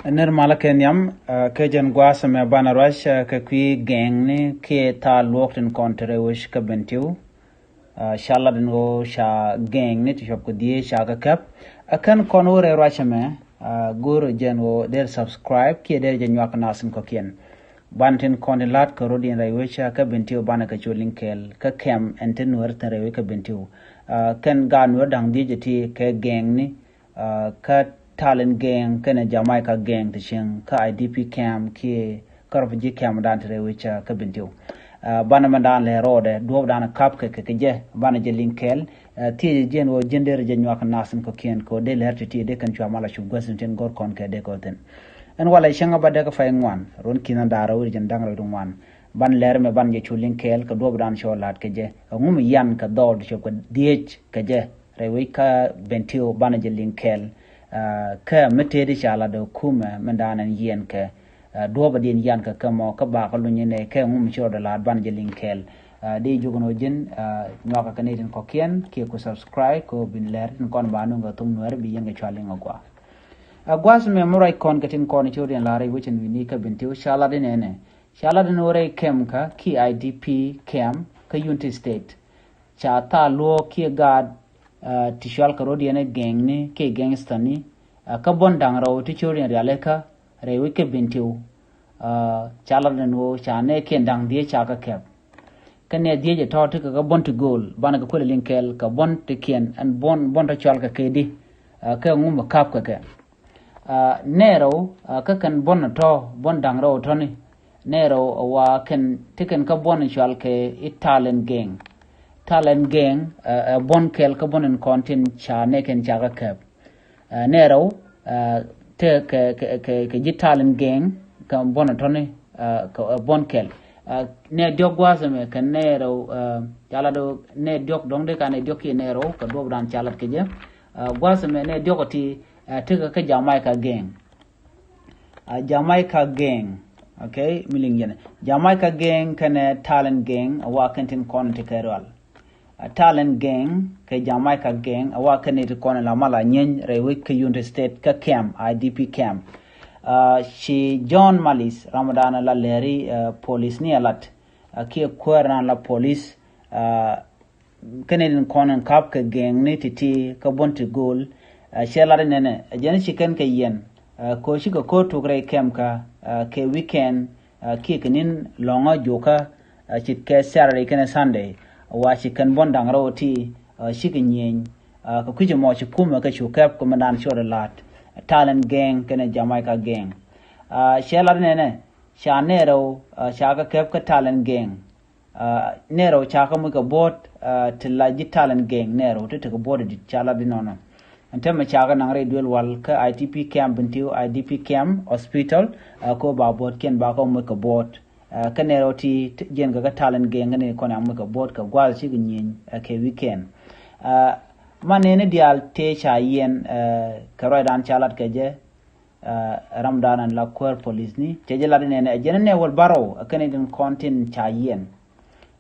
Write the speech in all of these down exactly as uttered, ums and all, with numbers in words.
Nir malä kɛ nhiam, ɛ, kɛ jɛn gua̱a̱th ɛmɛ banɛ ruac, ɛ, kɛ kui̱ gɛŋni kiɛ thaal luɔ̱ɔ̱k tin kɔn te rɛy wec kä Bentiu. Ɛ, ca lat ɛn ɣöö ca gɛŋni ti cuɔp kɛ dhieec ca kɛ kɛp. Ɛ kɛn kɔn wä rɛy ruac ɛmɛ, ɛ, go̱o̱rä jɛn ɣöö deri subscribe kiɛ deri jɛ nyuak nath tin kɔ̱kiɛn. Banɛ tin kɔn tin la̱t kɛ rɔ̱diɛn rɛy wec kä Bentiu banɛ kɛ cu liŋ kɛɛl kä kɛm ɛn te Nuäär tin rɛy wec kä Bentiu. Ɛ, kɛn gaat Nuäär da̱ŋ dhieec ti kɛ gɛŋni, ɛ, kä Talent Gang kɛnɛ Jamaica Gang ti cieŋ kä I D P camp kiɛ kä refugee camp dan ti rɛy wec kä Bentiu. Ɛ, banɛ mɛn dan lɛ rɔɔdɛ duɔ̱ɔ̱p dan kap kɛ kɛ kɛ jɛ banɛ jɛ liŋ kɛɛl. Ɛ, thiecɛ jiɛn ɣöö jiɛn deri jɛ nyuak nath tin kɔ̱kiɛn kɛ ɣöö dee lɛr ti ti dee kɛn cua mal a cu guäth tin tin go̱r kɔn kɛ dee kɛ wä thi̱n. Ɛn walɛ cäŋ a ba dee kɛ pay ŋuan ruɔ̱n ki̱n a da̱r a wä ri jɛn da̱ŋ rɛw ti ŋuan. Ban lɛr mɛ ban jɛ cu liŋ kɛɛl kɛ duɔ̱ɔ̱p dan cua la̱t kɛ jɛ. Ɛŋu mi yan kɛ dhɔɔl ti cuɔp kɛ dhieec kɛ jɛ rɛy wec kä Bentiu banɛ jɛ liŋ kɛɛl. Ɛ, kä mi tëëdi ca lat ɛ kumɛ mɛn dan ɛn yiɛn kɛ, ɛ, duɔ̱ɔ̱pä diɛn yan kɛ kɛ mɔ kä bakä luny inɛ kɛ ŋum ci rɔɔdɛ la̱t banɛ jɛ liŋ kɛɛl. Ɛ, di jukɛ nɔ ji̱n, ɛ, nyuakä kɛ nɛy tin kɔ̱kiɛn kiɛ ku subscribe kɛ ɣöö bin lɛr tin kɔn ba nuŋ kɛ thok Nuäär bi yɛn kɛ cua liŋ agua. Ɛ, gua̱a̱th mɛ mi ruac kɔn kɛ tin kɔn ci rɔɔdiɛn la̱r rɛy wec ɛn wi̱ni kä Bentiu ca lat inɛnɛ. Ca lat in wä rɛy kɛm kä kiɛ I D P camp kä Unity State. Ca thaal luɔ̱ɔ̱k kiɛ gaat, ɛ, ti cual kɛ rɔ̱diɛn ɛ gɛŋni kiɛ gangsterni, ɛ, kä buɔ̱n da̱ŋ rɛw ti ci rɔ̱diɛn rialikä rɛy wec kä Bentiu. Ɛ, ca lat in wä ca nɛɛkiɛn da̱ŋ dhieec ca kɛ kɛp. Kä nɛɛ dhieec ɛ tɔ̱ ti kɛ kä buɔ̱n ti gööl banɛ kɛ kuël liŋ kɛɛl kɛ buɔ̱n ti kiɛn ɛn buɔ̱n buɔ̱n tɔ̱ cual kɛ kɛ di, ɛ, kɛ ŋum ɛ kap kɛ kɛ. Ɛ, nɛɛrɛw, ɛ, kä kɛn buɔ̱n ɛ tɔ̱ buɔ̱n da̱ŋ rɛw tɔ̱ni. Nɛɛrɛw ɛ wa kɛn ti kɛn kä buɔ̱n cual kɛ i̱ Talent Gang. Talent Gang, ɛ, ɛ buɔ̱n kɛl kä buɔ̱n in kɔn tin ca nɛ kɛn ca kä kɛp. Ɛ, nɛɛrɛw, ɛ, te kɛ, kɛ, kɛ, kɛ ji̱ Talent Gang kɛ buɔ̱n ɛ tɔ̱ni, ɛ, kɛ, ɛ, buɔ̱n kɛl. Ɛ, nɛ diɔ̱k gua̱a̱th ɛmɛ kɛ nɛɛrɛw, ɛ, ca lat ɣöö nɛ diɔ̱k dɔ̱ŋ dee ka nɛ diɔ̱k kiɛ nɛɛrɛw kɛ duɔ̱ɔ̱p dan ca lat kɛ jɛ. Ɛ, gua̱a̱th ɛmɛ nɛ diɔ̱k ɛ ti, ɛ, tekɛ kä Jamaica Gang. Ɛ, Jamaica Gang, okay, mi liŋ yɛn. Jamaica Gang kɛnɛ Talent Gang ɛ wa kɛn tin kɔn ti kɛ rual. Ɛ, Talent Gang kɛ Jamaica Gang ɛ wa kɛn ti kɔn la mal a nyieeny rɛy wec kä Unity State kä camp, I D P camp. Ɛ, ci John Malis Ramadan la lɛri, ɛ, police ni a lat, ɛ, kiɛ kuäär nan la police, ɛ, kɛn tin kɔn in kap kɛ gɛŋni ti̱ti̱ kä buɔ̱n ti gööl. Ɛ, cɛ lat inɛnɛ, ɛ, jɛn ci kɛn kɛ yɛn, ɛ, kɛ ɣöö cikɛ ko̱r tok rɛy kɛm kä, ɛ, kɛ weekend, ɛ, kiɛ kɛ ni̱n lɔ̱ŋä jukä, ɛ, ce̱tkɛ Saturday kɛnɛ Sunday, wa ci kɛn buɔ̱n da̱ŋ rɛw ti, ɛ, cikɛ nyieeny, ɛ, kɛ kui̱c ɛmɔ ci kumɛ kɛ cu kɛp kɛ mɛn dan ci rɔɔdɛ la̱t, Talent Gang kɛnɛ Jamaica Gang. Ɛ, cɛ lat inɛnɛ, ca nɛɛrɛw, ɛ, ca kɛ kɛp kä Talent Gang. Ɛ, nɛɛrɛw ca kä muc kɛ buɔ̱t, ɛ, ti la ji̱ Talent Gang nɛɛrɛw ti tekɛ buɔ̱t dit ca lat di nɔnɔ. Ɛn täämɛ ca kɛ naŋ rɛy duël wal kä I D P camp, Bentiu I D P camp hospital, ɛ, kɛ ɣöö ba buɔ̱tkiɛn ba kɛ muc kɛ buɔ̱t. Ɛ, kä nɛɛrɛw ti, ti jiɛn kɛ kä Talent Gang kɛ ni kɔn a muc kɛ buɔ̱t kɛ gua̱a̱th cikɛ nyieeny, ɛ, kɛ weekend. Ɛ, man nɛni diaal tëë ca yiɛn, ɛ, kɛ ruacdan ca lat kɛ jɛ, ɛ, ram dan an la kuäär police ni cɛ jɛ lat inɛnɛ, ɛ, jɛn inɛ wäl bärɔw, ɛ, kɛn in kɔn tin ca yiɛn.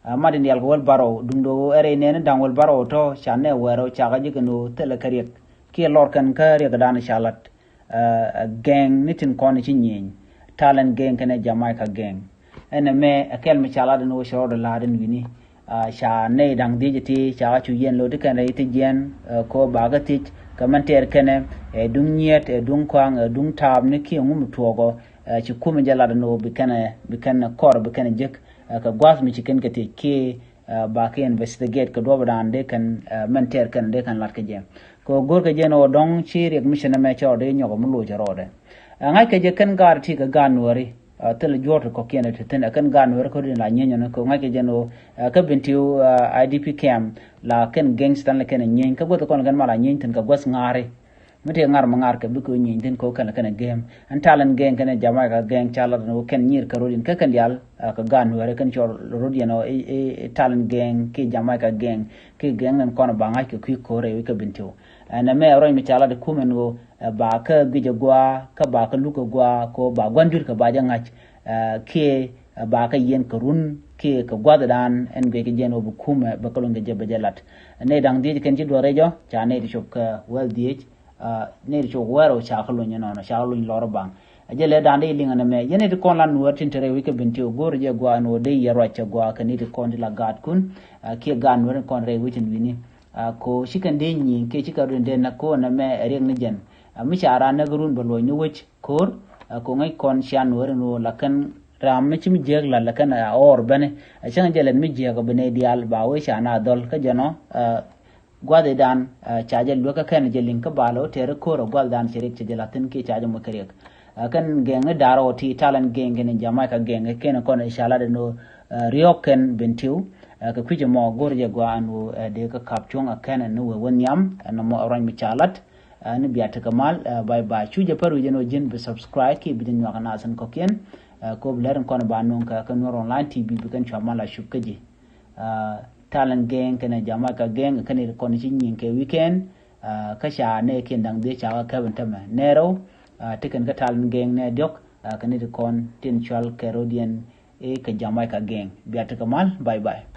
Ɛ, mat in dial kɛ wäl bärɔw, duŋdɛ ɣöö ɛ rɛy nɛn in da̱ŋ wäl bärɔw tɔ̱ ca nɛ wäl rɛw ca kɛ ji̱ kɛn ɣöö thilɛ kɛ riɛk kiɛ lɔr kɛn kä riɛk dan ca lat, ɛ, ɛ, gang ni tin kɔn ci nyieeny, Talent Gang kɛnɛ Jamaica Gang. Ɛn ɛmɛ ɛ kɛl mi ca lat in wä cɛ rɔɔdɛ la̱a̱t in wi̱ni. Ɛ, ca nɛy da̱ŋ dhiec ti ca kä cu yɛn lo̱ti kɛn rɛy ti jiɛn, ɛ, kɛ ɣöö ba kä thiec kɛ mɛn tɛɛr kɛnɛ, ɛ, duŋ nyiet, ɛ, duŋ kɔaŋ, ɛ, duŋ taap ni kiɛ ŋu mi tuɔɔkɔ, ɛ, ci kumɛ jɛ lat in wä bi kɛn, bi kɛn kɔr bi kɛn jek, ɛ, kɛ gua̱th mi ci kɛn kɛ thiec kiɛ, ɛ, ba kɛ investigate kɛ duɔ̱ɔ̱p dan dee kɛn, ɛ, mɛn tɛɛr kɛn dee kɛn lat kɛ jɛ. Kɛ ɣöö go̱r kɛ jɛ in wä dɔ̱ŋ ci riɛk mi ci nɛmɛ cɛ rɔɔdɛ nyɔk mi loc cɛ rɔɔdɛ. Ɛ, ŋa̱c kɛ jɛ kɛn gaat ti kɛ gaat Nuääri. Ɛ, thilɛ juɔ̱ɔ̱r ti kɔ̱kiɛn ti thi̱n, ɛ kɛn gaat Nuääri ko̱r in la nyieeny ɛn kɛ ŋa̱c kɛ jɛn ɣöö, ɛ, kä Bentiu, ɛ, I D P camp la kɛn gangster la kɛn nyieeny kä guäth kɔn kɛn mal a nyieeny thi̱n kɛ guäth ŋa̱ri. Mi tëë ŋa̱r mi ŋa̱r kɛ bikɛ nyieeny thi̱n kɛ kɛn kɛn game. Ɛn Talent Gang kɛn Jamaica Gang ca lat ɛn ɣöö kɛn nyir kɛ rɔ̱diɛn kä kɛn diaal, ɛ, kɛ gaat Nuääri kɛn cɔl rɔ̱diɛn ɣöö i̱, i̱, i̱ Talent Gang kiɛ Jamaica Gang kiɛ gang nɛn kɔn ba ŋa̱c kɛ kui̱ ko̱r rɛy wec kä Bentiu. Ɛn ɛmɛ ruac mi ca lat ɛ kumɛn ɣöö, ɛ, ba kä guic ɛ gua̱a̱ kä ba kä luk ɛ gua̱a̱ kɛ ɣöö ba gua̱n dui̱r kɛ ba jɛ ŋa̱c, ɛ, kiɛ, ɛ, ba kä yiɛn kɛ run kiɛ kɛ gua̱thdan ɛn guic kɛ jɛn ɣöö bi kumɛ bɛ kä luny kɛ jɛ bɛ jɛ lat. Nɛy da̱ŋ dhiec kɛn ci duɔ̱ɔ̱r rɛy jɔ ca nɛy ti cop kɛ wäl dhiec. Ni ti cok wɛr ɔ ca kä luny inɔnɔ, ca kä luny lɔr baŋ. A jɛ lɛ dan di liŋ ɛn ɛmɛ, yɛn ni ti kɔn la nuɔr tin te rɛy wi̱c kä Bentiu, go̱r jɛ gua ɛn ɣöö dee yɛ ruac cɛ gua kɛ ni ti kɔn ti la gaatkun, kiɛ gaat nuɔr in kɔn rɛy wi̱c in wi̱ni. Ko ci kɛn dee nyiŋ kiɛ ci kɛ run dee nɛ ko̱n ɛmɛ ɛ riɛk ni jɛn. Mi ca ran nɛ gɛ run bɛ luɔc ni wec ko̱r, ko ŋäc kɔn cia nuɔr in ɣöö la kɛn ram mi ci mi jiääk la la kɛn a ɣɔr bɛni. A cäŋ jɛ lɛt mi jiääk ɔ bi nɛy diaal ba wee ca na dhɔl kä jɛn ɔ. Gua̱thidan ca jɛ luek kä kɛn jɛ liŋ kä bal ɔ tɛr ko̱r ɔ gua̱thidan cɛ riɛk cɛ jɛ la̱thi̱n kiɛ ca jɛ moc kɛ riɛk. Kɛn gɛŋ ni da̱r ɔ ti talent gɛŋ kɛn Jamaica gɛŋ kɛn kɔn ca lat ɛn ɣöö riɔ̱ɔ̱k kɛn Bentiu. Kɛ kui̱c ɛmɔ go̱r jɛ gɔaa ɛn ɣöö dee kä kap cuɔ̱ŋ ɛ kɛn ɛn ni wee wä nhiam ɛn nɔmɔ ɛ ruany mi ca lat. Ni bia tekɛ mal. Bye bye. Cu jɛ pär wi̱c ɛn ɣöö ji̱n bi subscribe kiɛ bi jɛ nyuak ɛ nath ɛn kɔ̱kiɛn. Kop lɛr in kɔn ba nuŋ kɛ kä Nuer Online T V bi kɛn cua mal a cup kä ji̱. Talent gɛŋ kɛnɛ Jamaica gɛŋ kɛn ir kɔn ci nyiŋ kɛ weekend. Kä ca nɛ kiɛn daŋ dhiec ca kä kɛp in tämɛ nɛ rɛw. Ti kɛn kä talent gɛŋ nɛ diɔk kɛn ir kɔn tin cual kɛ rodiɛn. Kɛ Jamaica gɛŋ bia tekɛ mal. Bye bye.